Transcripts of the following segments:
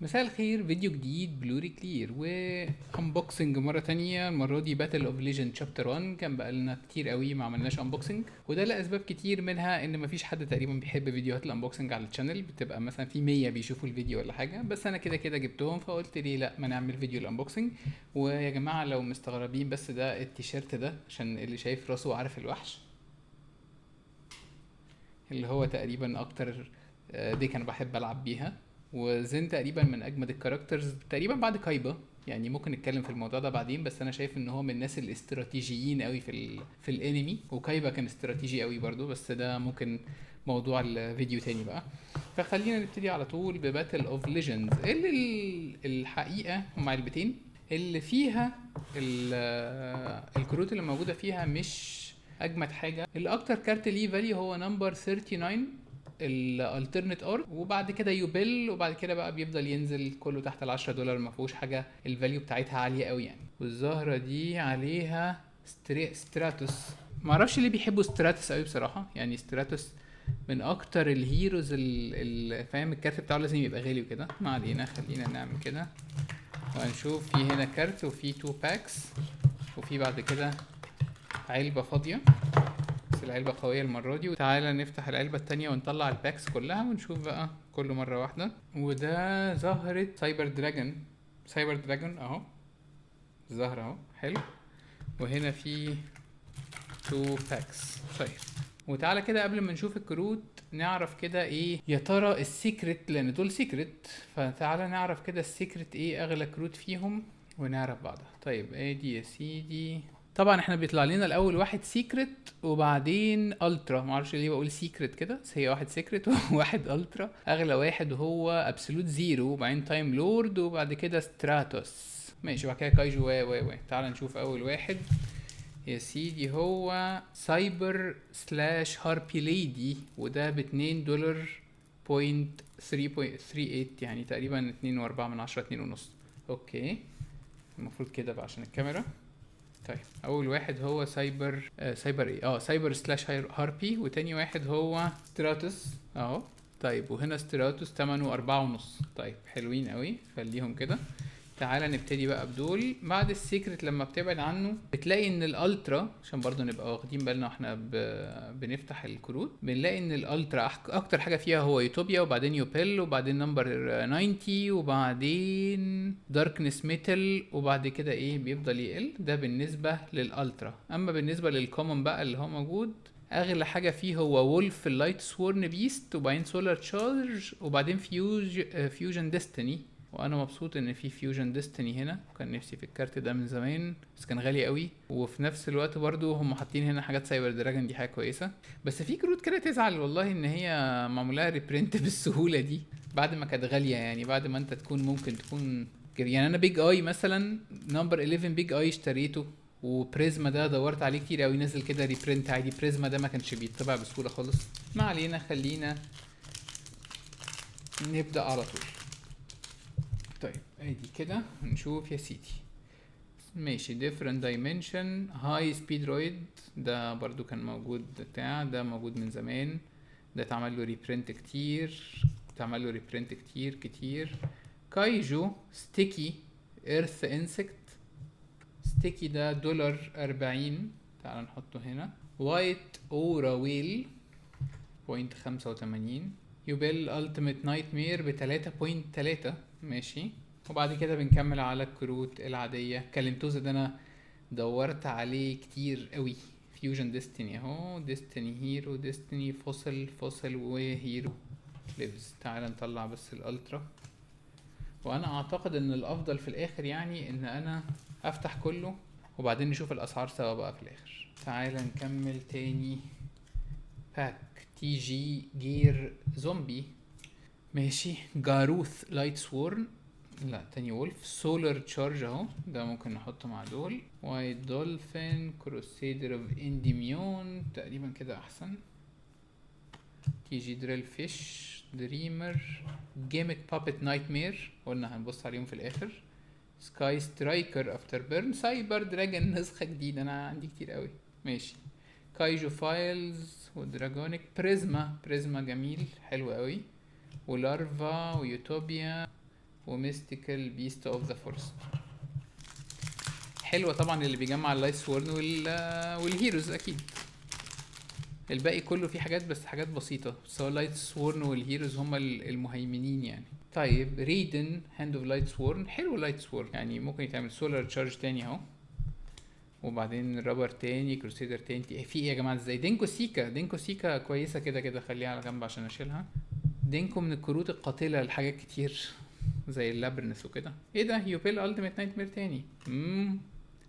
مساء الخير، فيديو جديد blurry clear و unboxing مرة تانية. المرة دي Battle of Legends chapter 1. كان بقالنا كتير قوي ما عملناش unboxing، وده لاسباب كتير، منها ان مفيش حد تقريبا بيحب فيديوهات ال unboxing على ال channel، بتبقى مثلا في 100 بيشوفوا الفيديو ولا حاجه، بس انا كده كده جبتهم فقلت ليه لا ما نعمل فيديو ال unboxing. ويا جماعة لو مستغربين، بس ده التيشيرت ده عشان اللي شايف راسه عارف الوحش اللي هو تقريبا اكتر deck انا بحب العب بيها. وزين تقريبا من اجمد ال characters تقريبا بعد كايبا، يعني ممكن نتكلم في الموضوع ده بعدين، بس انا شايف ان هو من الناس الاستراتيجيين قوي في الانمي، وكايبا كان استراتيجي قوي برضو، بس ده ممكن موضوع الفيديو تاني بقى. فخلينا نبتدي على طول ب Battle of Legends، اللي الحقيقة هم علبتين اللي فيها الكروت اللي موجودة فيها مش اجمد حاجه. الاكتر كارت ليه value هو number 39 ال alternate art، وبعد كده يوبيل، وبعد كده بقى بيفضل ينزل كله تحت ال 10 دولار، ما فيهوش حاجة ال value بتاعتها عالية قوي يعني. والزهرة دي عليها ستراتوس، ما اعرفش ليه بيحبوا ستراتوس قوي بصراحه، يعني ستراتوس من اكتر ال heroes اللي فاهم الكارت بتاعه لازم يبقى غالي وكده. ما علينا، خلينا نعمل كده وهنشوف. في هنا كارت وفي two packs وفي بعد كده علبة فاضية، بس العلبة قوية المرة دي. وتعالى نفتح العلبة التانية ونطلع ال packs كلها ونشوف بقى كله مرة واحدة. وده زهرة Cyber Dragon، Cyber Dragon اهو، الزهرة اهو، حلو. وهنا في two packs. طيب، وتعالى كده قبل ما نشوف الكروت نعرف كده ايه يا ترى ال secret، لان دول secret، فتعالى نعرف كده ال secret ايه اغلى كروت فيهم ونعرف بعضها. طيب، ادي يا سيدي، طبعا احنا بيطلع لنا الاول واحد secret وبعدين ultra، ما اعرفش ليه بقول secret كده، بس هي واحد secret وواحد ultra. اغلى واحد هو Absolute Zero، وبعدين Time Lord، وبعد كده ستراتوس، ماشي، وبعد كده كايجو و و و تعال نشوف اول واحد يا سيدي، هو Cyber slash Harpie Lady، وده ب2 دولار point 3.38، يعني تقريبا 2.4، 2.5. okay، المفروض كده بقى عشان الكاميرا. طيب، اول واحد هو سايبر سايبر ايه؟ Cyber slash Harpie، وتاني واحد هو ستراتوس اهو. طيب، وهنا ستراتوس تمنه 4.5. طيب، حلوين قوي، خليهم كده. تعالى نبتدي بقى بدول. بعد ال secret لما بتبعد عنه بتلاقي ان ال ultra، عشان برضو نبقى واخدين بالنا واحنا بنفتح الكروت، بنلاقي ان ال ultra اكتر حاجة فيها هو يوتوبيا، وبعدين يوبيل، وبعدين number 90، وبعدين Darkness Metal، وبعد كده ايه بيفضل يقل. ده بالنسبة لل ultra. اما بالنسبة لل common بقى اللي هو موجود، اغلى حاجة فيه هو Wolf ال Lightsworn Beast، وبعدين Solar Charge، وبعدين Fusion Destiny. وانا مبسوط ان في Fusion Destiny هنا، وكان نفسي في الكارت ده من زمان بس كان غالي قوي. وفي نفس الوقت برضو هم حاطين هنا حاجات Cyber Dragon، دي حاجة كويسه. بس في كروت كده تزعل والله ان هي معمولها reprint بالسهولة دي بعد ما كانت غاليه، يعني بعد ما انت تكون ممكن تكون، يعني انا Big Eye مثلا، number 11 Big Eye اشتريته، وبريزما ده دورت عليه كتير قوي، نزل كده reprint عادي. بريزما ده ما كانش بيطبع بسهولة خالص. ما علينا، خلينا نبدا على طول. طيب، ادي كده نشوف يا سيدي. ماشي، different dimension high speed roid، ده برضو كان موجود، بتاع ده موجود من زمان، ده اتعمل له reprint كتير، اتعمل له reprint كتير كتير. كايجو sticky earth insect sticky، ده دولار 40، تعال نحطه هنا. White Aura Whale 0.85. يوبيل Ultimate Nightmare ب3.3، ماشي. وبعد كده بنكمل على الكروت العادية. كالنتوزا ده انا دورت عليه كتير قوي. Fusion Destiny اهو، Destiny Hero، Destiny Fossil، Fossil و Hero Lives. تعال نطلع بس ال ultra، وانا اعتقد ان الافضل في الاخر يعني ان انا افتح كله وبعدين نشوف الاسعار سوا بقى في الاخر. تعال نكمل تاني pack، TG Gear Zombie، ماشي. جاروث Lightsworn، لا، تاني Wolf Solar Charge اهو، ده ممكن نحطه مع دول. White Dolphin، Crusader of Endymion، تقريبا كده احسن. TG Drill Fish، Dreamer، Gimmick Puppet Nightmare، قلنا هنبص عليهم في الاخر. Sky Striker Afterburn، Cyber Dragon نسخة جديدة، انا عندي كتير قوي، ماشي. كايجو Files و Dragonic بريزما، بريزما جميل، حلو قوي. ولارفا ويوتوبيا. و Mystical Beast of the Forest. حلوة طبعا اللي بيجمع ال Lightsworn وال Heroes اكيد. الباقي كله فيه حاجات بس حاجات بسيطة، بس هو ال Lightsworn وال Heroes هما المهيمنين يعني. طيب Raiden Hand of Lightsworn، حلو Lightsworn يعني ممكن يتعمل Solar Charge تاني اهو، وبعدين رابر تاني، Crusader تاني. في ايه يا جماعة؟ ازاي Denko Sekka؟ Denko Sekka كويسة كده كده، خليها على جنب عشان اشيلها. Denko من الكروت القاتلة لحاجات كتير زي ال Labyrinth وكده. ايه ده؟ Yubel Ultimate Nightmare تاني.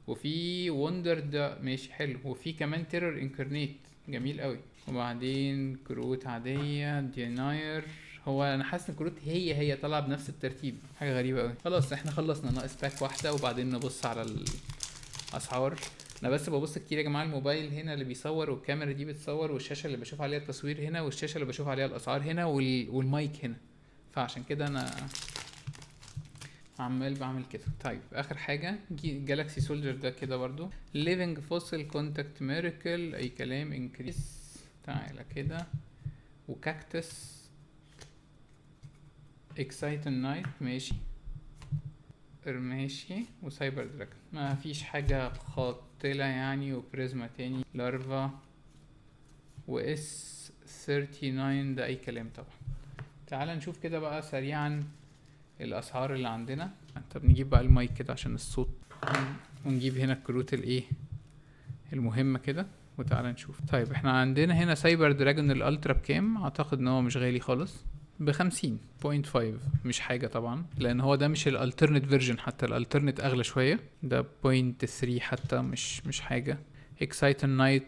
وفي Wonder ده ماشي حلو، وفي كمان Terror Incarnate جميل قوي. وبعدين كروت عادية Denier. هو انا حاسس ان الكروت هي طالعه بنفس الترتيب، حاجة غريبة قوي. خلاص احنا خلصنا، ناقص pack واحدة وبعدين نبص على الاسعار. انا بس ببص كتير يا جماعة، الموبايل هنا اللي بيصور والكاميرا دي بتصور والشاشه اللي بشوف عليها التصوير هنا والشاشه اللي بشوف عليها الاسعار هنا والمايك هنا، فعشان كده انا عمال بعمل كده. طيب اخر حاجة Galaxy Soldier ده كده برضو، Living Fossil، Contact Miracle، اي كلام، Increase، تعالى كده، و Cactus، Exciton Knight ماشي ماشي، و Cyber Dragon. ما فيش حاجة قاتلة يعني. و Prisma تاني، Larva، و S 39 ده اي كلام طبعا. تعال نشوف كده بقى سريعا الاسعار اللي عندنا. طب نجيب بقى المايك كده عشان الصوت، ونجيب هنا الكروت الايه المهمة كده، وتعالى نشوف. طيب احنا عندنا هنا Cyber Dragon ال Ultra بكام؟ اعتقد ان هو مش غالي خالص، ب50.5، مش حاجة طبعا لان هو ده مش ال alternate version، حتى ال alternate اغلى شوية، ده 0.3 حتى مش حاجة. Exciton Knight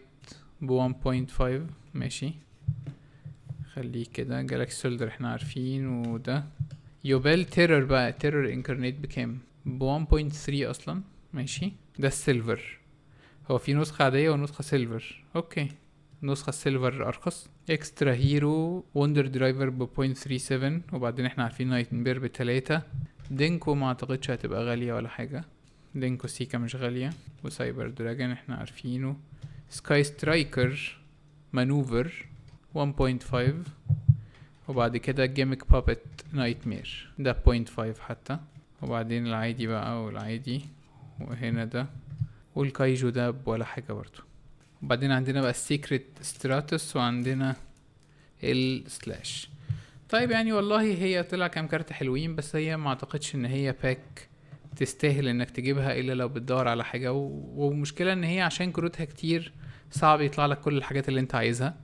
ب 1.5 ماشي، خليه كده. Galaxy Soldier احنا عارفين، وده Yubel Terror بقى، Terror Incarnate بكام؟ ب 1.3 اصلا ماشي. ده ال silver، هو في نسخة عادية ونسخة silver، okay النسخة ال silver ارخص. Extra Hero Wonder Driver ب 0.37، وبعدين احنا عارفين Nightmare ب3. Denko ما اعتقدش هتبقى غالية ولا حاجة، Denko Sekka مش غالية. و Cyber Dragon احنا عارفينه. Sky Striker Maneuver 1.5، وبعد كده Gimmick Puppet Nightmare ده 0.5 حتى، وبعدين العادي بقى والعادي، وهنا ده، وال Kaiju ده ولا حاجة برضو. وبعدين عندنا بقى ال Secret Stratos، وعندنا ال Slash. طيب يعني والله هي طلع كام كارت حلوين، بس هي ما اعتقدش ان هي pack تستاهل انك تجيبها الا لو بتدور على حاجة، ومشكلة ان هي عشان كروتها كتير صعب يطلع لك كل الحاجات اللي انت عايزها.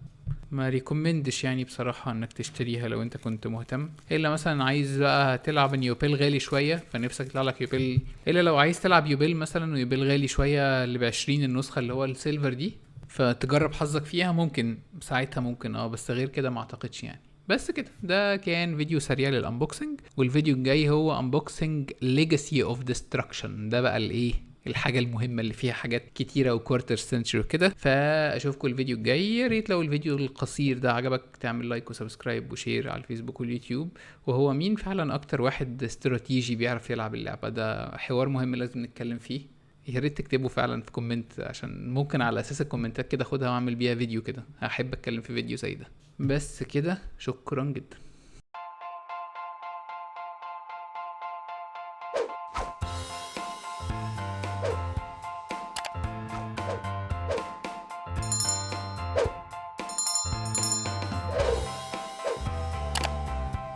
ما recommend ش يعني بصراحة انك تشتريها لو انت كنت مهتم، الا مثلا عايز بقى تلعب ان Yubel غالي شوية فنفسك يطلع لك Yubel، الا لو عايز تلعب Yubel مثلا و Yubel غالي شوية اللي ب20 النسخة اللي هو ال silver دي، فتجرب حظك فيها ممكن ساعتها ممكن بس غير كده ما اعتقدش يعني. بس كده ده كان فيديو سريع لل unboxing، والفيديو الجاي هو unboxing Legacy of Destruction، ده بقى الايه الحاجة المهمة اللي فيها حاجات كتيرة و Quarter Century وكده. فاشوفكم الفيديو الجاي، يا ريت لو الفيديو القصير ده عجبك تعمل like و subscribe و share على الفيسبوك واليوتيوب. وهو مين فعلا اكتر واحد استراتيجي بيعرف يلعب اللعبة؟ ده حوار مهم لازم نتكلم فيه، يا ريت تكتبه فعلا في comment، عشان ممكن على اساس الكومنتات كده اخدها واعمل بيها فيديو كده، هحب اتكلم في فيديو زي ده. بس كده، شكرا جدا.